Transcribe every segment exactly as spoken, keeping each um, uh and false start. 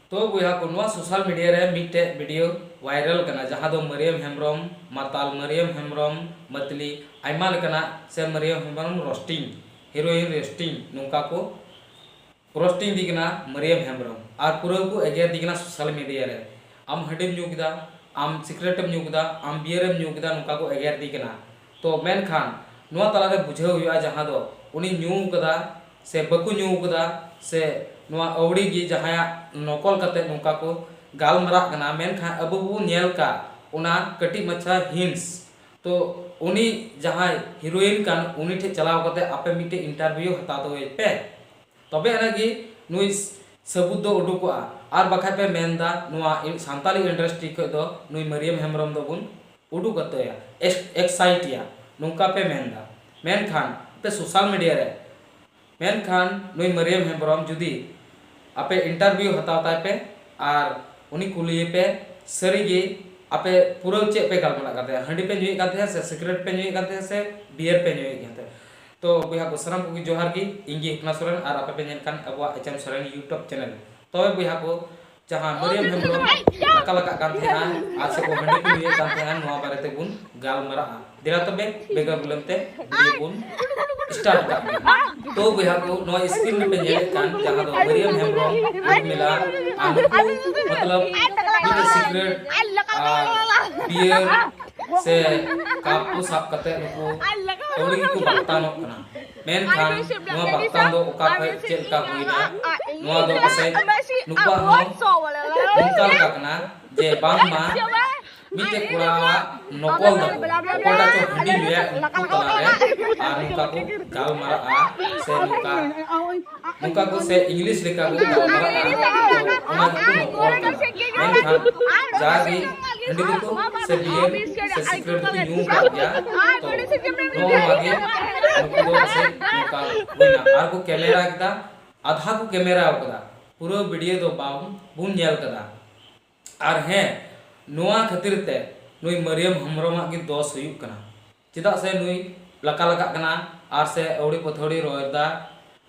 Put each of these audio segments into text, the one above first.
ᱛᱚ ᱵᱚᱭᱦᱟ ᱠᱚ, ᱱᱚᱣᱟ social media ᱨᱮ ᱢᱤᱫᱴᱮᱡ video viral ᱠᱟᱱᱟ, ᱡᱟᱦᱟᱸ ᱫᱚ ᱢᱟᱹᱨᱤᱭᱟᱹᱢ ᱦᱮᱢᱵᱨᱚᱢ ᱢᱟᱛᱟᱞ, ᱢᱟᱹᱨᱤᱭᱟᱹᱢ ᱦᱮᱢᱵᱨᱚᱢ ᱢᱟᱹᱛᱞᱤ, ᱟᱭᱢᱟ ᱞᱮᱠᱟᱱᱟᱜ, ᱥᱮ ᱢᱟᱹᱨᱤᱭᱟᱹᱢ ᱦᱮᱢᱵᱨᱚᱢ roasting, heroine roasting, ᱱᱚᱝᱠᱟ ᱠᱚ roasting ᱫᱤ ᱠᱟᱱᱟ ᱢᱟᱹᱨᱤᱭᱟᱹᱢ ᱦᱮᱢᱵᱨᱚᱢ᱾ ᱟᱨ ᱯᱩᱨᱟᱹ ᱠᱚ ᱮᱜᱮᱨ ᱫᱤ ᱠᱟᱱᱟ social media ᱨᱮ, "ᱟᱢ ᱦᱟᱺᱰᱤᱢ ᱧᱩ ᱠᱮᱫᱟ, ᱟᱢ ᱥᱤᱠᱨᱮᱴ ᱮᱢ ᱧᱩ ᱠᱮᱫᱟ, ᱟᱢ ᱵᱤᱭᱟᱨ ᱮᱢ ᱧᱩ ᱠᱮᱫᱟ", ᱱᱚᱝᱠᱟ ᱠᱚ ᱮᱜᱮᱨ ᱫᱤ ᱠᱟᱱᱟ᱾ ᱛᱚ ᱢᱮᱱᱠᱷᱟᱱ ᱱᱚᱣᱟ ᱛᱟᱞᱟᱨᱮ ᱵᱩᱡᱷᱟᱹᱣ ᱦᱩᱭᱩᱜᱼᱟ, ᱡᱟᱦᱟᱸ ᱫᱚ ᱩᱱᱤ ᱧᱩ ᱠᱟᱫᱟ ᱥᱮ ᱵᱟᱠᱚ ᱧᱩ ᱠᱟᱫᱟ, ᱥᱮ ᱱᱚᱣᱟ ᱟᱹᱣᱲᱤ ᱜᱮ ᱡᱟᱦᱟᱸᱭᱟᱜ ᱱᱚᱠᱚᱞ ᱠᱟᱛᱮ ᱱᱚᱝᱠᱟ ᱠᱚ ᱜᱟᱞᱢᱟᱨᱟᱜ ᱠᱟᱱᱟ, ᱢᱮᱱᱠᱷᱟᱱ ᱟᱵᱚ ᱵᱚᱱ ᱧᱮᱞ ᱠᱟᱜ ᱚᱱᱟ ᱠᱟᱹᱴᱤᱡ ᱢᱟᱪᱷᱟ hints᱾ ᱛᱚ ᱩᱱᱤ ᱡᱟᱦᱟᱸᱭ heroine ᱠᱟᱱ, ᱩᱱᱤ ᱴᱷᱮᱱ ᱪᱟᱞᱟᱣ ᱠᱟᱛᱮ ᱟᱯᱮ ᱢᱤᱫᱴᱮᱡ interview ᱦᱟᱛᱟᱣ ᱫᱚᱦᱚᱭ ᱯᱮ, ᱛᱚᱵᱮ ᱟᱱᱟᱜ ᱜᱮ ᱱᱩᱭ ᱥᱟᱹᱵᱩᱛ ᱫᱚ ᱩᱰᱩᱠᱚᱜᱼᱟ᱾ ᱟᱨ ᱵᱟᱠᱷᱟᱡ ᱯᱮ ᱢᱮᱱᱫᱟ ᱱᱚᱣᱟ ᱥᱟᱱᱛᱟᱞᱤ industry ᱠᱷᱚᱡ ᱫᱚ ᱱᱩᱭ ᱢᱟᱹᱨᱤᱭᱟᱹᱢ ᱦᱮᱢᱵᱨᱚᱢ ᱫᱚᱵᱚᱱ ᱩᱰᱩᱠ ᱩᱛᱟᱹᱨᱟ, ex-, excite ᱮᱭᱟ, ᱱᱚᱝᱠᱟ ᱯᱮ ᱢᱮᱱᱫᱟ᱾ ᱢᱮᱱᱠᱷᱟᱱ ᱟᱯᱮ social media ᱨᱮ, ᱢᱮᱱᱠᱷᱟᱱ ᱱᱩᱭ ᱢᱟᱹᱨᱤᱭᱟᱹᱢ ᱦᱮᱢᱵᱨᱚᱢ ᱡᱩᱫᱤ ᱟᱯᱮ interview ᱦᱟᱛᱟᱣ ᱛᱟᱭ ᱯᱮ ᱟᱨ ᱩᱱᱤ ᱠᱩᱞᱤᱭᱮ ᱯᱮ, ᱥᱟᱹᱨᱤᱜᱮ ᱟᱯᱮ ᱯᱩᱨᱟᱹ ᱪᱮᱫ ᱯᱮ ᱜᱟᱞᱢᱟᱨᱟᱜ ᱠᱟᱱ ᱛᱟᱦᱮᱸᱫ? ᱦᱟᱺᱰᱤ ᱯᱮ ᱧᱩᱭᱮᱫ ᱠᱟᱱ ᱛᱟᱦᱮᱸᱫ ᱥᱮ ᱥᱤᱠᱨᱮᱴ ᱯᱮ ᱧᱩᱭᱮᱫ ᱠᱟᱱ ᱛᱟᱦᱮᱸᱫ ᱥᱮ ᱵᱤᱭᱟᱨ ᱯᱮ ᱧᱩᱭᱮᱫ ᱠᱟᱱ ᱛᱟᱦᱮᱸᱫ? ᱛᱚ ᱵᱚᱭᱦᱟ ᱠᱚ, ᱥᱟᱱᱟᱢ ᱠᱚᱜᱮ ᱡᱚᱦᱟᱨ ᱜᱮ᱾ ᱤᱧ ᱜᱮ ᱦᱚᱯᱱᱟ ᱥᱚᱨᱮᱱ ᱟᱨ ᱟᱯᱮ ᱯᱮ ᱧᱮᱞ ᱠᱟᱱ ᱟᱵᱚᱣᱟᱜ H M Soren YouTube channel᱾ ᱛᱚᱵᱮ ᱵᱚᱭᱦᱟ ᱠᱚ, ᱡᱟᱦᱟᱸ ᱢᱟᱹᱨᱤᱭᱟᱹᱢ ᱦᱮᱢᱵᱨᱚᱢ ᱞᱟᱠᱟ ᱞᱟᱠᱟᱜ ᱠᱟᱱ ᱛᱟᱦᱮᱸᱱᱟ ᱟᱨ ᱥᱮ ᱠᱚ ᱦᱟᱺᱰᱤ ᱠᱚ ᱧᱩᱭᱮᱫ ᱠᱟᱱ ᱛᱟᱦᱮᱸᱱᱟ, ᱱᱚᱣᱟ ᱵᱟᱨᱮ ᱛᱮᱵᱚᱱ ᱜᱟᱞᱢᱟᱨᱟᱜᱼᱟ᱾ ᱫᱮᱞᱟ ᱛᱚᱵᱮ ᱵᱮᱜᱚᱨ ᱵᱤᱞᱚᱢ ᱛᱮ video ᱵᱚᱱ start ᱠᱟᱜ ᱜᱮ᱾ ᱛᱚ ᱵᱚᱭᱦᱟ ᱠᱚ, ᱱᱚᱣᱟ screen ᱨᱮᱯᱮ ᱧᱮᱞᱮᱫ ᱠᱟᱱ ᱡᱟᱦᱟᱸ ᱫᱚ ᱢᱟᱹᱨᱤᱭᱟᱹᱢ ᱦᱮᱢᱵᱨᱚᱢ, ᱩᱨᱢᱤᱞᱟ ᱟᱨ ᱱᱩᱠᱩ ᱢᱚᱛᱞᱚᱵ ᱢᱤᱫᱴᱮᱡ ᱥᱤᱠᱨᱮᱴ ᱟᱨ ᱵᱤᱭᱟᱨ ᱥᱮ ᱠᱟᱯ ᱠᱚ ᱥᱟᱵ ᱠᱟᱛᱮ ᱱᱩᱠᱩ ᱟᱹᱣᱲᱤ ᱜᱮᱠᱚ ᱵᱟᱜᱽᱛᱟᱱᱚᱜ ᱠᱟᱱᱟ᱾ ᱢᱮᱱᱠᱷᱟᱱ ᱱᱚᱣᱟ ᱵᱟᱜᱽᱛᱟᱱ ᱫᱚ ᱚᱠᱟ ᱠᱷᱚᱱ ᱪᱮᱫ ᱞᱮᱠᱟ ᱦᱩᱭᱱᱟ, ᱱᱚᱣᱟ ᱫᱚ ᱯᱟᱥᱮᱡ ᱱᱩᱠᱩᱣᱟᱜ ᱦᱚᱸ ᱱᱚᱝᱠᱟ ᱞᱮᱠᱟ ᱠᱟᱱᱟ ᱡᱮ ᱵᱟᱝᱢᱟ ᱢᱤᱫᱴᱮᱡ ᱠᱚᱲᱟᱣᱟᱜ ᱱᱚᱠᱚᱞ ᱫᱟᱠᱚ, ᱚᱠᱚᱭᱴᱟᱜ ᱪᱚ ᱦᱟᱺᱰᱤ ᱧᱩᱭᱟ ᱩᱱᱠᱩ ᱛᱟᱞᱟᱨᱮ, ᱟᱨ ᱱᱚᱝᱠᱟ ᱠᱚ ᱜᱟᱞᱢᱟᱨᱟᱜᱼᱟ ᱥᱮ ᱱᱚᱝᱠᱟ, ᱱᱚᱝᱠᱟ ᱠᱚ ᱥᱮ English ᱞᱮᱠᱟ ᱠᱚ ᱜᱟᱞᱢᱟᱨᱟᱜᱼᱟ, ᱛᱚ ᱚᱱᱟ ᱜᱮᱠᱚ ᱱᱚᱠᱚᱞ ᱠᱟᱱᱟ᱾ ᱢᱮᱱᱠᱷᱟᱱ ᱡᱟᱜᱮ ᱦᱟᱺᱰᱤ ᱫᱚᱠᱚ ᱥᱮ ᱵᱤᱭᱟᱨ ᱥᱮ ᱥᱤᱠᱨᱮᱴ ᱫᱚᱠᱚ ᱧᱩ ᱟᱠᱟᱫ ᱜᱮᱭᱟ, ᱛᱚ ᱱᱚᱜᱼᱚ ᱱᱚᱣᱟ ᱜᱮ ᱱᱩᱠᱩ ᱫᱚ ᱯᱟᱥᱮᱡ ᱱᱚᱝᱠᱟ ᱦᱩᱭᱱᱟ᱾ ᱟᱨ ᱠᱚ ᱠᱮᱢᱮᱨᱟ ᱠᱮᱫᱟ, ᱟᱫᱷᱟ ᱠᱚ ᱠᱮᱢᱮᱨᱟ ᱟᱠᱟᱫᱟ, ᱯᱩᱨᱟᱹ video ᱫᱚ ᱵᱟᱝ ᱵᱚᱱ ᱧᱮᱞ ᱠᱟᱫᱟ᱾ ᱟᱨ ᱦᱮᱸ, ᱱᱚᱣᱟ ᱠᱷᱟᱹᱛᱤᱨ ᱛᱮ ᱱᱩᱭ ᱢᱟᱹᱨᱤᱭᱟᱹᱢ ᱦᱮᱢᱵᱨᱚᱢᱟᱜ ᱜᱮ ᱫᱚᱥ ᱦᱩᱭᱩᱜ ᱠᱟᱱᱟ᱾ ᱪᱮᱫᱟᱜ ᱥᱮ ᱱᱩᱭ ᱞᱟᱠᱟ ᱞᱟᱠᱟᱜ ᱠᱟᱱᱟ ᱟᱨ ᱥᱮ ᱟᱹᱣᱲᱤ ᱯᱟᱹᱛᱷᱟᱹᱣᱲᱤ ᱨᱚᱲ ᱮᱫᱟ᱾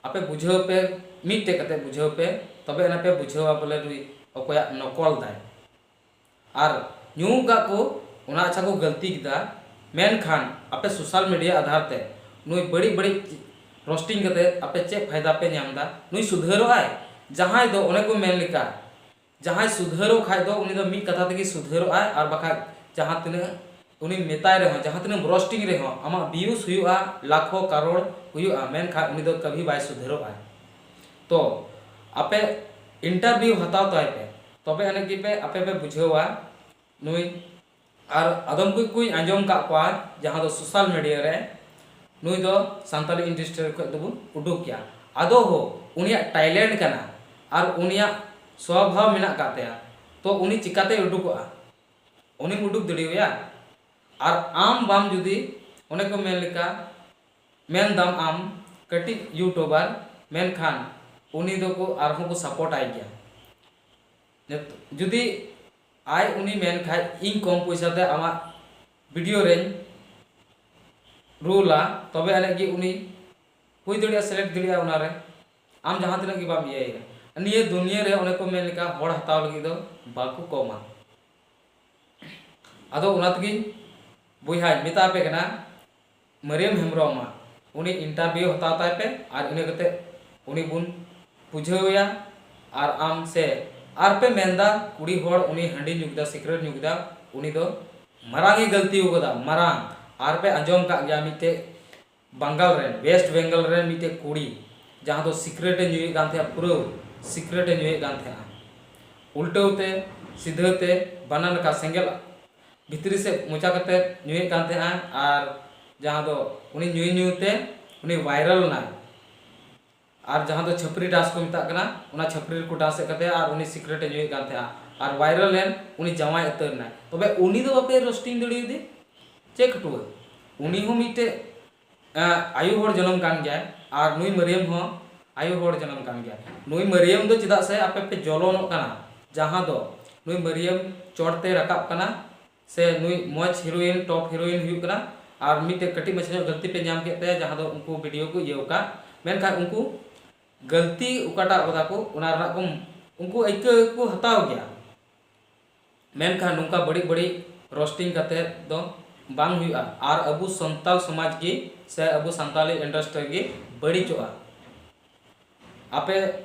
ᱟᱯᱮ ᱵᱩᱡᱷᱟᱹᱣ ᱯᱮ, ᱢᱤᱫᱴᱮᱡ ᱠᱟᱛᱮ ᱵᱩᱡᱷᱟᱹᱣ ᱯᱮ᱾ ᱛᱚᱵᱮ ᱟᱱᱟ ᱯᱮ ᱵᱩᱡᱷᱟᱹᱣᱟ ᱵᱚᱞᱮ ᱱᱩᱭ ᱚᱠᱚᱭᱟᱜ ᱱᱚᱠᱚᱞ ᱫᱟᱭ᱾ ᱟᱨ ᱧᱩ ᱠᱟᱜ ᱠᱚ, ᱚᱱᱟ ᱟᱪᱪᱷᱟ ᱠᱚ ᱜᱟᱹᱞᱛᱤ ᱠᱮᱫᱟ, ᱢᱮᱱᱠᱷᱟᱱ ᱟᱯᱮ social media ᱟᱫᱷᱟᱨ ᱛᱮ ᱱᱩᱭ ᱵᱟᱹᱲᱤᱡ ᱵᱟᱹᱲᱤᱡ roasting ᱠᱟᱛᱮ ᱟᱯᱮ ᱪᱮᱫ ᱯᱷᱟᱭᱫᱟ ᱯᱮ ᱧᱟᱢ ᱮᱫᱟ? ᱱᱩᱭ ᱥᱩᱫᱷᱟᱹᱨᱚᱜ ᱟᱭ? ᱡᱟᱦᱟᱸᱭ ᱫᱚ ᱚᱱᱮ ᱠᱚ ᱢᱮᱱ ᱞᱮᱠᱟ, ᱡᱟᱦᱟᱸᱭ ᱥᱩᱫᱷᱟᱹᱨᱚᱜ ᱠᱷᱟᱡ ᱫᱚ ᱩᱱᱤ ᱫᱚ ᱢᱤᱫ ᱠᱟᱛᱷᱟ ᱛᱮᱜᱮ ᱥᱩᱫᱷᱟᱹᱨᱚᱜ ᱟᱭ, ᱟᱨ ᱵᱟᱠᱷᱟᱡ ᱡᱟᱦᱟᱸ ᱛᱤᱱᱟᱹᱜ ᱩᱱᱤ ᱢᱮᱛᱟᱭ ᱨᱮᱦᱚᱸ, ᱡᱟᱦᱟᱸ ᱛᱤᱱᱟᱹᱜ roasting ᱨᱮᱦᱚᱸ ᱟᱢᱟᱜ views ᱦᱩᱭᱩᱜᱼᱟ, ᱞᱟᱠᱷᱚ ᱠᱟᱨᱳᱲ ᱦᱩᱭᱩᱜᱼᱟ, ᱢᱮᱱᱠᱷᱟᱱ ᱩᱱᱤ ᱫᱚ ᱠᱟᱵᱷᱤ ᱵᱟᱭ ᱥᱩᱫᱷᱟᱹᱨᱚᱜ ᱟᱭ᱾ ᱛᱚ ᱟᱯᱮ interview ᱦᱟᱛᱟᱣ ᱛᱟᱭ ᱯᱮ, ᱛᱚᱵᱮ ᱟᱹᱱᱤᱡ ᱜᱮᱯᱮ ᱟᱯᱮ ᱯᱮ ᱵᱩᱡᱷᱟᱹᱣᱟ ᱱᱩᱭ᱾ ᱟᱨ ᱟᱫᱚᱢ ᱠᱚ ᱠᱚᱧ ᱟᱸᱡᱚᱢ ᱠᱟᱜ ᱠᱚᱣᱟ ᱡᱟᱦᱟᱸ ᱫᱚ social media ᱨᱮ ᱱᱩᱭ ᱫᱚ ᱥᱟᱱᱛᱟᱞᱤ industry ᱠᱷᱚᱱ ᱫᱚᱵᱚᱱ ᱩᱰᱩᱠ ᱠᱮᱭᱟ᱾ ᱟᱫᱚ ᱦᱳ, ᱩᱱᱤᱭᱟᱜ talent ᱠᱟᱱᱟ ᱟᱨ ᱩᱱᱤᱭᱟᱜ ᱥᱣᱚᱵᱷᱟᱵ ᱢᱮᱱᱟᱜ ᱠᱟᱜ ᱛᱟᱭᱟ, ᱛᱚ ᱩᱱᱤ ᱪᱤᱠᱟᱛᱮᱭ ᱩᱰᱩᱠᱚᱜᱼᱟ? ᱩᱱᱤᱢ ᱩᱰᱩᱠ ᱫᱟᱲᱮᱣᱟᱭᱟ? ᱟᱨ ᱟᱢ ᱵᱟᱢ ᱡᱩᱫᱤ, ᱚᱱᱮ ᱠᱚ ᱢᱮᱱ ᱞᱮᱠᱟ, ᱢᱮᱱ ᱫᱟᱢ ᱟᱢ ᱠᱟᱹᱴᱤᱡ YouTuber, ᱢᱮᱱᱠᱷᱟᱱ ᱩᱱᱤ ᱫᱚᱠᱚ ᱟᱨᱦᱚᱸ ᱠᱚ support ᱟᱭ ᱜᱮᱭᱟ᱾ ᱱᱤᱛ-, ᱡᱩᱫᱤ ᱟᱡ ᱩᱱᱤ ᱢᱮᱱ ᱠᱷᱟᱡ, "ᱤᱧ ᱠᱚᱢ ᱯᱚᱭᱥᱟ ᱛᱮ ᱟᱢᱟᱜ video ᱨᱮᱧ ᱨᱳᱞᱟ", ᱛᱚᱵᱮ ᱟᱹᱱᱤᱡ ᱜᱮ ᱩᱱᱤ ᱦᱩᱭ ᱫᱟᱲᱮᱭᱟᱜᱼᱟ, select ᱫᱟᱲᱮᱭᱟᱜᱼᱟ ᱚᱱᱟᱨᱮ᱾ ᱟᱢ ᱡᱟᱦᱟᱸ ᱛᱤᱱᱟᱹᱜ ᱜᱮ ᱵᱟᱢ ᱤᱭᱟᱹᱭᱟ, ᱱᱤᱭᱟᱹ ᱫᱩᱱᱤᱭᱟᱹ ᱨᱮ ᱚᱱᱮ ᱠᱚ ᱢᱮᱱ ᱞᱮᱠᱟ, ᱦᱚᱲ ᱦᱟᱛᱟᱣ ᱞᱟᱹᱜᱤᱫ ᱫᱚ ᱵᱟᱠᱚ ᱠᱚᱢᱟ᱾ ᱟᱫᱚ ᱚᱱᱟ ᱛᱮᱜᱮᱧ ᱵᱚᱭᱦᱟᱧ ᱢᱮᱛᱟ ᱯᱮ ᱠᱟᱱᱟ, ᱢᱟᱹᱨᱤᱭᱟᱹᱢ ᱦᱮᱢᱵᱨᱚᱢ ᱢᱟ, ᱩᱱᱤ interview ᱦᱟᱛᱟᱣ ᱛᱟᱭ ᱯᱮ ᱟᱨ ᱤᱱᱟᱹ ᱠᱟᱛᱮ ᱩᱱᱤ ᱵᱚᱱ ᱵᱩᱡᱷᱟᱹᱣ ᱮᱭᱟ᱾ ᱟᱨ ᱟᱢ ᱥᱮ ᱟᱨ ᱯᱮ ᱢᱮᱱᱫᱟ ᱠᱩᱲᱤ ᱦᱚᱲ ᱩᱱᱤ ᱦᱟᱺᱰᱤ ᱧᱩ ᱠᱮᱫᱟ, ᱥᱤᱠᱨᱮᱴ ᱧᱩ ᱠᱮᱫᱟ, ᱩᱱᱤ ᱫᱚ ᱢᱟᱨᱟᱝ ᱮ ᱜᱟᱹᱞᱛᱤ ᱟᱠᱟᱫᱟ, ᱢᱟᱨᱟᱝ᱾ ᱟᱨ ᱯᱮ ᱟᱸᱡᱚᱢ ᱠᱟᱜ ᱜᱮᱭᱟ ᱢᱤᱫᱴᱮᱡ ᱵᱟᱝᱜᱟᱞ ᱨᱮᱱ, West Bengal ᱨᱮᱱ ᱢᱤᱫᱴᱮᱡ ᱠᱩᱲᱤ, ᱡᱟᱦᱟᱸ ᱫᱚ ᱥᱤᱠᱨᱮᱴ ᱮ ᱧᱩᱭᱮᱫ ᱠᱟᱱ ᱛᱟᱦᱮᱸᱫ, ᱯᱩᱨᱟᱹ ᱥᱤᱠᱨᱮᱴ ᱮ ᱧᱩᱭᱮᱫ ᱠᱟᱱ ᱛᱟᱦᱮᱸᱫ, ᱩᱞᱴᱟᱹᱣ ᱛᱮ, ᱥᱤᱫᱷᱟᱹ ᱛᱮ, ᱵᱟᱱᱟᱨ ᱱᱟᱠᱷᱟ ᱥᱮᱸᱜᱮᱞ ᱵᱷᱤᱛᱨᱤ ᱥᱮᱫ ᱢᱚᱪᱟ ᱠᱟᱛᱮ ᱧᱩᱭᱮᱫ ᱠᱟᱱ ᱛᱟᱦᱮᱸᱫ᱾ ᱟᱨ ᱡᱟᱦᱟᱸ ᱫᱚ ᱩᱱᱤ ᱧᱩᱭ ᱧᱩ ᱛᱮ ᱩᱱᱤ viral ᱮᱱᱟᱭ᱾ ᱟᱨ ᱡᱟᱦᱟᱸ ᱫᱚ ᱪᱷᱟᱹᱯᱨᱤ dance ᱠᱚ ᱢᱮᱛᱟᱜ ᱠᱟᱱᱟ, ᱚᱱᱟ ᱪᱷᱟᱹᱯᱨᱤ ᱨᱮᱠᱚ dance ᱮᱫ ᱠᱟᱱ ᱛᱟᱦᱮᱸᱫ ᱟᱨ ᱩᱱᱤ ᱥᱤᱠᱨᱮᱴ ᱮ ᱧᱩᱭᱮᱫ ᱠᱟᱱ ᱛᱟᱦᱮᱸᱫ ᱟᱨ viral ᱮᱱ, ᱩᱱᱤ ᱡᱟᱶᱟᱭ ᱩᱛᱟᱹᱨ ᱮᱱᱟᱭ᱾ ᱛᱚᱵᱮ ᱩᱱᱤ ᱫᱚ ᱵᱟᱯᱮ roasting ᱫᱟᱲᱮᱭᱟᱫᱮ? ᱪᱮᱫ ᱠᱷᱟᱹᱴᱩᱣᱟᱹ? ᱩᱱᱤ ᱦᱚᱸ ᱢᱤᱫᱴᱮᱡ, ᱮᱸ, ᱟᱭᱳ ᱦᱚᱲ ᱡᱚᱱᱚᱢ ᱠᱟᱱ ᱜᱮᱭᱟᱭ ᱟᱨ ᱱᱩᱭ ᱢᱟᱹᱨᱤᱭᱟᱹᱢ ᱦᱚᱸ ᱟᱭᱳ ᱦᱚᱲ ᱡᱚᱱᱚᱢ ᱠᱟᱱ ᱜᱮᱭᱟᱭ᱾ ᱱᱩᱭ ᱢᱟᱹᱨᱤᱭᱟᱹᱢ ᱫᱚ ᱪᱮᱫᱟᱜ ᱥᱮ ᱟᱯᱮ ᱯᱮ ᱡᱚᱞᱚᱱᱚᱜ ᱠᱟᱱᱟ, ᱡᱟᱦᱟᱸ ᱫᱚ ᱱᱩᱭ ᱢᱟᱹᱨᱤᱭᱟᱹᱢ ᱪᱚᱴ ᱛᱮ ᱨᱟᱠᱟᱵ ᱠᱟᱱᱟ, ᱥᱮ ᱱᱩᱭ ᱢᱚᱡᱽ heroine, top heroine ᱦᱩᱭᱩᱜ ᱠᱟᱱᱟ, ᱟᱨ ᱢᱤᱫᱴᱮᱡ ᱠᱟᱹᱴᱤᱡ ᱢᱟᱪᱷᱟ ᱧᱚᱜ ᱜᱟᱹᱞᱛᱤ ᱯᱮ ᱧᱟᱢ ᱠᱮᱫ ᱛᱟᱭᱟ, ᱡᱟᱦᱟᱸ ᱫᱚ ᱩᱱᱠᱩ video ᱠᱚ ᱤᱭᱟᱹᱣ ᱠᱟᱜ, ᱢᱮᱱᱠᱷᱟᱱ ᱩᱱᱠᱩ ᱜᱟᱹᱞᱛᱤ ᱚᱠᱟᱴᱟᱜ ᱠᱟᱫᱟ ᱠᱚ, ᱚᱱᱟ ᱨᱮᱱᱟᱜ ᱠᱚ, ᱩᱱᱠᱩ ᱟᱹᱭᱠᱟᱹᱣ ᱠᱚ ᱦᱟᱛᱟᱣ ᱜᱮᱭᱟ᱾ ᱢᱮᱱᱠᱷᱟᱱ ᱱᱚᱝᱠᱟ ᱵᱟᱹᱲᱤᱡ ᱵᱟᱹᱲᱤᱡ ᱨᱳᱥᱴᱤᱝ ᱠᱟᱛᱮ ᱫᱚ ᱵᱟᱝ ᱦᱩᱭᱩᱜᱼᱟ᱾ ᱟᱨ ᱟᱵᱚ ᱥᱟᱱᱛᱟᱞ ᱥᱚᱢᱟᱡᱽ ᱜᱮ ᱥᱮ ᱟᱵᱚ ᱥᱟᱱᱛᱟᱞᱤ ᱤᱱᱰᱟᱥᱴᱨᱤ ᱜᱮ ᱵᱟᱹᱲᱤᱡᱚᱜᱼᱟ᱾ ᱟᱯᱮ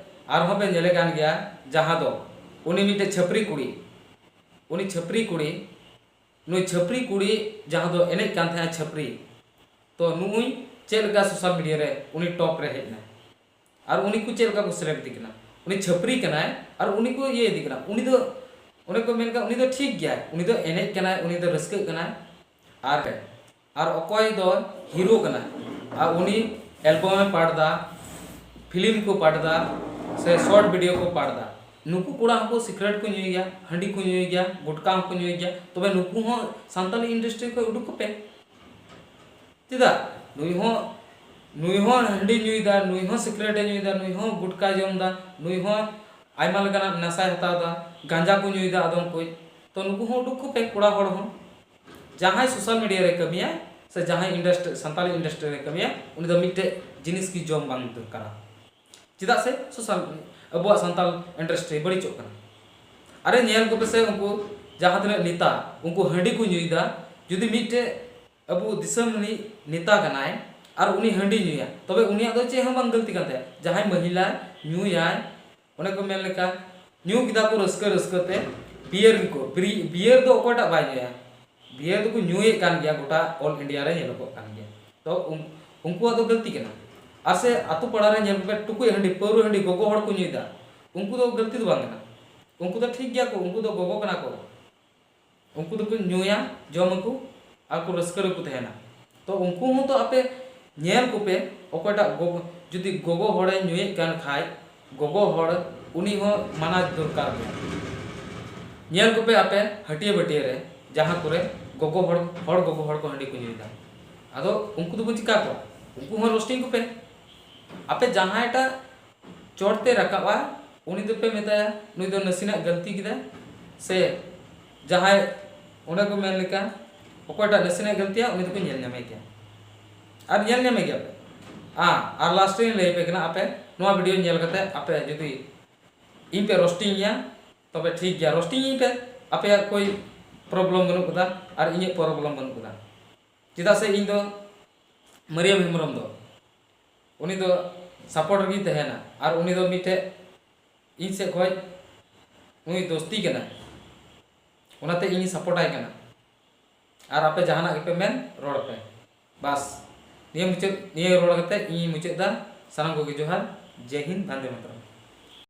ᱟᱨᱦᱚᱸ ᱯᱮ ᱧᱮᱞᱮ ᱠᱟᱱ ᱜᱮᱭᱟ, ᱡᱟᱦᱟᱸ ᱫᱚ ᱩᱱᱤ ᱢᱤᱫᱴᱮᱡ ᱪᱷᱟᱹᱯᱨᱤ ᱠᱩᱲᱤ, ᱩᱱᱤ ᱪᱷᱟᱹᱯᱨᱤ ᱠᱩᱲᱤ, ᱱᱩᱭ ᱪᱷᱟᱹᱯᱨᱤ ᱠᱩᱲᱤ ᱡᱟᱦᱟᱸ ᱫᱚ ᱮᱱᱮᱡ ᱠᱟᱱ ᱛᱟᱦᱮᱸᱱᱟ ᱪᱷᱟᱹᱯᱨᱤ, ᱛᱚ ᱱᱩᱜᱼᱩᱭ ᱪᱮᱫ ᱞᱮᱠᱟ ᱥᱳᱥᱟᱞ ᱢᱤᱰᱤᱭᱟ ᱨᱮ ᱩᱱᱤ ᱴᱚᱯ ᱨᱮ ᱦᱮᱡ ᱮᱱᱟᱭ? ᱟᱨ ᱩᱱᱤ ᱠᱚ ᱪᱮᱫ ᱞᱮᱠᱟ ᱠᱚ ᱥᱮᱞᱮᱵ ᱤᱫᱤ ᱠᱟᱱᱟ? ᱩᱱᱤ ᱪᱷᱟᱹᱯᱨᱤ ᱠᱟᱱᱟᱭ ᱟᱨ ᱩᱱᱤ ᱠᱚ ᱤᱭᱟᱹ ᱤᱫᱤ ᱠᱟᱱᱟ᱾ ᱩᱱᱤ ᱫᱚ, ᱚᱱᱮ ᱠᱚ ᱢᱮᱱ ᱠᱟᱜ, ᱩᱱᱤ ᱫᱚ ᱴᱷᱤᱠ ᱜᱮᱭᱟᱭ, ᱩᱱᱤ ᱫᱚ ᱮᱱᱮᱡ ᱠᱟᱱᱟᱭ, ᱩᱱᱤ ᱫᱚ ᱨᱟᱹᱥᱠᱟᱹᱜ ᱠᱟᱱᱟᱭ᱾ ᱟᱨ, ᱟᱨ ᱚᱠᱚᱭ ᱫᱚ ᱦᱤᱨᱳ ᱠᱟᱱᱟᱭ ᱟᱨ ᱩᱱᱤ ᱮᱞᱵᱟᱢ ᱮ ᱯᱟᱴ ᱫᱟ, ᱯᱷᱤᱞᱢ ᱠᱚ ᱯᱟᱴ ᱫᱟ, ᱥᱮ ᱥᱚᱨᱴ ᱵᱷᱤᱰᱤᱭᱳ ᱠᱚ ᱯᱟᱴ ᱫᱟ, ᱱᱩᱠᱩ ᱠᱚᱲᱟ ᱦᱚᱸᱠᱚ ᱥᱤᱠᱨᱮᱴ ᱠᱚ ᱧᱩᱭ ᱜᱮᱭᱟ, ᱦᱟᱺᱰᱤ ᱠᱚ ᱧᱩᱭ ᱜᱮᱭᱟ, ᱜᱩᱴᱠᱟ ᱦᱚᱸᱠᱚ ᱧᱩᱭ ᱜᱮᱭᱟ᱾ ᱛᱚᱵᱮ ᱱᱩᱠᱩ ᱦᱚᱸ ᱥᱟᱱᱛᱟᱞᱤ ᱤᱱᱰᱟᱥᱴᱨᱤ ᱠᱷᱚᱱ ᱩᱰᱩᱠ ᱠᱚᱯᱮ᱾ ᱪᱮᱫᱟᱜ? ᱱᱩᱭ ᱦᱚᱸ, ᱱᱩᱭ ᱦᱚᱸ ᱦᱟᱺᱰᱤ ᱧᱩᱭᱫᱟ, ᱱᱩᱭ ᱦᱚᱸ ᱥᱤᱠᱨᱮᱴ ᱮ ᱧᱩᱭᱫᱟ, ᱱᱩᱭ ᱦᱚᱸ ᱜᱩᱴᱠᱟᱭ ᱡᱚᱢᱫᱟ, ᱱᱩᱭ ᱦᱚᱸ ᱟᱭᱢᱟ ᱞᱮᱠᱟᱱᱟᱜ ᱱᱮᱥᱟᱭ ᱦᱟᱛᱟᱣᱫᱟ, ᱜᱟᱸᱡᱟ ᱠᱚ ᱧᱩᱭᱫᱟ ᱟᱫᱚᱢ ᱠᱚ᱾ ᱛᱚ ᱱᱩᱠᱩ ᱦᱚᱸ ᱩᱰᱩᱠ ᱠᱚᱯᱮ, ᱠᱚᱲᱟ ᱦᱚᱲ ᱦᱚᱸ᱾ ᱡᱟᱦᱟᱸᱭ ᱥᱳᱥᱟᱞ ᱢᱤᱰᱤᱭᱟ ᱨᱮ ᱠᱟᱹᱢᱤᱭᱟᱭ ᱥᱮ ᱡᱟᱦᱟᱸᱭ ᱤᱱᱰᱟᱥᱴᱨᱤ, ᱥᱟᱱᱛᱟᱞᱤ ᱤᱱᱰᱟᱥᱴᱨᱤ ᱨᱮ ᱠᱟᱹᱢᱤᱭᱟᱭ, ᱩᱱᱤ ᱫᱚ ᱢᱤᱫᱴᱮᱡ ᱡᱤᱱᱤᱥ ᱜᱮ ᱡᱚᱢ ᱵᱟᱝ ᱫᱚᱨᱠᱟᱨᱟ᱾ ᱪᱮᱫᱟᱜ ᱥᱮ ᱥᱳᱥᱟᱞ, ᱟᱵᱚᱣᱟᱜ ᱥᱟᱱᱛᱟᱞ ᱤᱱᱰᱟᱥᱴᱨᱤ ᱵᱟᱹᱲᱤᱡᱚᱜ ᱠᱟᱱᱟ᱾ ᱟᱨᱮ ᱧᱮᱞ ᱠᱚᱯᱮ ᱥᱮ, ᱩᱱᱠᱩ ᱡᱟᱦᱟᱸ ᱛᱤᱱᱟᱹᱜ ᱱᱮᱛᱟ, ᱩᱱᱠᱩ ᱦᱟᱺᱰᱤ ᱠᱚ ᱧᱩᱭᱫᱟ᱾ ᱡᱩᱫᱤ ᱢᱤᱫᱴᱮᱡ ᱟᱵᱚ ᱫᱤᱥᱚᱢ ᱨᱤᱱᱤᱡ ᱱᱮᱛᱟ ᱠᱟᱱᱟᱭ ᱟᱨ ᱩᱱᱤ ᱦᱟᱺᱰᱤ ᱧᱩᱭᱟ, ᱛᱚᱵᱮ ᱩᱱᱤᱭᱟᱜ ᱫᱚ ᱪᱮᱫ ᱦᱚᱸ ᱵᱟᱝ ᱜᱟᱹᱞᱛᱤ ᱠᱟᱱ ᱛᱟᱭᱟ᱾ ᱡᱟᱦᱟᱸᱭ ᱢᱟᱹᱦᱤᱞᱟ ᱧᱩᱭᱟᱭ, ᱚᱱᱮ ᱠᱚ ᱢᱮᱱ ᱞᱮᱠᱟ, ᱧᱩ ᱠᱮᱫᱟ ᱠᱚ ᱨᱟᱹᱥᱠᱟᱹ ᱨᱟᱹᱥᱠᱟᱹ ᱛᱮ ᱵᱤᱭᱟᱨ ᱜᱮᱠᱚ, ᱵᱤᱨᱤ-, ᱵᱤᱭᱟᱨ ᱫᱚ ᱚᱠᱚᱭᱴᱟᱜ ᱵᱟᱭ ᱧᱩᱭᱟ? ᱵᱤᱭᱟᱨ ᱫᱚᱠᱚ ᱧᱩᱭᱮᱫ ᱠᱟᱱ ᱜᱮᱭᱟ, ᱜᱚᱴᱟ ᱚᱞ ᱤᱱᱰᱤᱭᱟ ᱨᱮ ᱧᱮᱞᱚᱜᱚᱜ ᱠᱟᱱ ᱜᱮᱭᱟ᱾ ᱛᱚ ᱩᱱ-, ᱩᱱᱠᱩᱣᱟᱜ ᱫᱚ ᱜᱟᱹᱞᱛᱤ ᱠᱟᱱᱟ? ᱟᱨ ᱥᱮ ᱟᱛᱳ ᱯᱟᱲᱟ ᱨᱮ ᱧᱮᱞ ᱠᱚᱯᱮ, ᱴᱩᱠᱩᱡ ᱦᱟᱺᱰᱤ, ᱯᱟᱹᱣᱨᱟᱹ ᱦᱟᱺᱰᱤ ᱜᱚᱜᱚ ᱦᱚᱲ ᱠᱚ ᱧᱩᱭᱮᱫᱟ, ᱩᱱᱠᱩ ᱫᱚ ᱜᱟᱹᱞᱛᱤ ᱫᱚ ᱵᱟᱝ ᱠᱟᱱᱟ᱾ ᱩᱱᱠᱩ ᱫᱚ ᱴᱷᱤᱠ ᱜᱮᱭᱟ ᱠᱚ, ᱩᱱᱠᱩ ᱫᱚ ᱜᱚᱜᱚ ᱠᱟᱱᱟ ᱠᱚ, ᱩᱱᱠᱩ ᱫᱚᱠᱚ ᱧᱩᱭᱟ, ᱡᱚᱢᱟᱠᱚ ᱟᱨ ᱠᱚ ᱨᱟᱹᱥᱠᱟᱹ ᱨᱮᱠᱚ ᱛᱟᱦᱮᱱᱟ᱾ ᱛᱚ ᱩᱱᱠᱩ ᱦᱚᱸ ᱛᱚ ᱟᱯᱮ ᱧᱮᱞ ᱠᱚᱯᱮ, ᱚᱠᱚᱭᱴᱟᱜ ᱜᱚᱜᱚ, ᱡᱩᱫᱤ ᱜᱚᱜᱚ ᱦᱚᱲᱮ ᱧᱩᱭᱮᱫ ᱠᱟᱱ ᱠᱷᱟᱡ, ᱜᱚᱜᱚ ᱦᱚᱲ ᱩᱱᱤ ᱦᱚᱸ ᱢᱟᱱᱟ ᱫᱚᱨᱠᱟᱨ ᱜᱮ᱾ ᱧᱮᱞ ᱠᱚᱯᱮ ᱟᱯᱮ ᱦᱟᱹᱴᱤᱭᱟᱹ ᱵᱟᱹᱴᱤᱭᱟᱹ ᱨᱮ ᱡᱟᱦᱟᱸ ᱠᱚᱨᱮ ᱜᱚᱜᱚ ᱦᱚᱲ, ᱦᱚᱲ ᱜᱚᱜᱚ ᱦᱚᱲ ᱠᱚ ᱦᱟᱺᱰᱤ ᱠᱚ ᱧᱩᱭᱮᱫᱟ, ᱟᱫᱚ ᱩᱱᱠᱩ ᱫᱚᱵᱚ ᱪᱤᱠᱟ ᱠᱚᱣᱟ? ᱩᱱᱠᱩ ᱦᱚᱸ ᱨᱳᱥᱴᱤᱝ ᱠᱚᱯᱮ᱾ ᱟᱯᱮ ᱡᱟᱦᱟᱸᱭᱴᱟᱜ ᱪᱚᱴ ᱛᱮ ᱨᱟᱠᱟᱵᱼᱟ, ᱩᱱᱤ ᱫᱚᱯᱮ ᱢᱮᱛᱟᱭᱟ, ᱱᱩᱭ ᱫᱚ ᱱᱟᱥᱮᱱᱟᱜ ᱜᱟᱹᱞᱛᱤ ᱠᱮᱫᱟ, ᱥᱮ ᱡᱟᱦᱟᱸᱭ, ᱚᱱᱮ ᱠᱚ ᱢᱮᱱ ᱞᱮᱠᱟ, ᱚᱠᱚᱭᱴᱟᱜ ᱱᱟᱥᱮᱱᱟᱜ ᱜᱟᱹᱞᱛᱤᱭᱟ, ᱩᱱᱤ ᱫᱚᱠᱚ ᱧᱮᱞ ᱧᱟᱢᱮ ᱜᱮᱭᱟ᱾ ᱟᱨ ᱧᱮᱞ ᱧᱟᱢᱮ ᱜᱮᱭᱟ ᱯᱮ᱾ ᱟ-, ᱟᱨ ᱞᱟᱥᱴ ᱨᱮᱧ ᱞᱟᱹᱭ ᱟᱯᱮ ᱠᱟᱱᱟ, ᱟᱯᱮ ᱱᱚᱣᱟ ᱵᱷᱤᱰᱤᱭᱳ ᱧᱮᱞ ᱠᱟᱛᱮ ᱟᱯᱮ ᱡᱩᱫᱤ ᱤᱧ ᱯᱮ ᱨᱳᱥᱴᱤᱝ ᱤᱧᱟ, ᱛᱚᱵᱮ ᱴᱷᱤᱠ ᱜᱮᱭᱟ, ᱨᱳᱥᱴᱤᱝ ᱤᱧ ᱯᱮ, ᱟᱯᱮᱭᱟᱜ ᱠᱳᱭ ᱯᱨᱚᱵᱞᱮᱢ ᱵᱟᱹᱱᱩᱜ ᱠᱟᱫᱟ ᱟᱨ ᱤᱧᱟᱹᱜ ᱯᱨᱚᱵᱞᱮᱢ ᱵᱟᱹᱱᱩᱜ ᱠᱟᱫᱟ᱾ ᱪᱮᱫᱟᱜ ᱥᱮ ᱤᱧ ᱫᱚ ᱢᱟᱹᱨᱤᱭᱟᱹᱢ ᱦᱮᱢᱵᱨᱚᱢ ᱫᱚ ᱩᱱᱤ ᱫᱚ ᱥᱟᱯᱳᱨᱴ ᱨᱮᱜᱮᱧ ᱛᱟᱦᱮᱱᱟ ᱟᱨ ᱩᱱᱤ ᱫᱚ ᱢᱤᱫᱴᱮᱡ ᱤᱧ ᱥᱮᱫ ᱠᱷᱚᱡ ᱩᱱᱤ ᱫᱳᱥᱛᱤ ᱠᱟᱱᱟᱭ, ᱚᱱᱟᱛᱮ ᱤᱧ ᱥᱟᱯᱳᱨᱴ ᱟᱭ ᱠᱟᱱᱟ᱾ ᱟᱨ ᱟᱯᱮ ᱡᱟᱦᱟᱱᱟᱜ ᱜᱮᱯᱮ ᱢᱮᱱ, ᱨᱚᱲ ᱯᱮ᱾ ᱵᱟᱥ, ᱱᱤᱭᱟᱹ ᱢᱩᱪᱟᱹᱫ, ᱱᱤᱭᱟᱹ ᱨᱚᱲ ᱠᱟᱛᱮ ᱤᱧ ᱢᱩᱪᱟᱹᱫ ᱫᱟ᱾ ᱥᱟᱱᱟᱢ ᱠᱚᱜᱮ ᱡᱚᱦᱟᱨ, ᱡᱮᱭ ᱦᱤᱱᱫ, ᱵᱟᱱᱫᱮ ᱢᱟᱛᱚᱨᱚᱢ᱾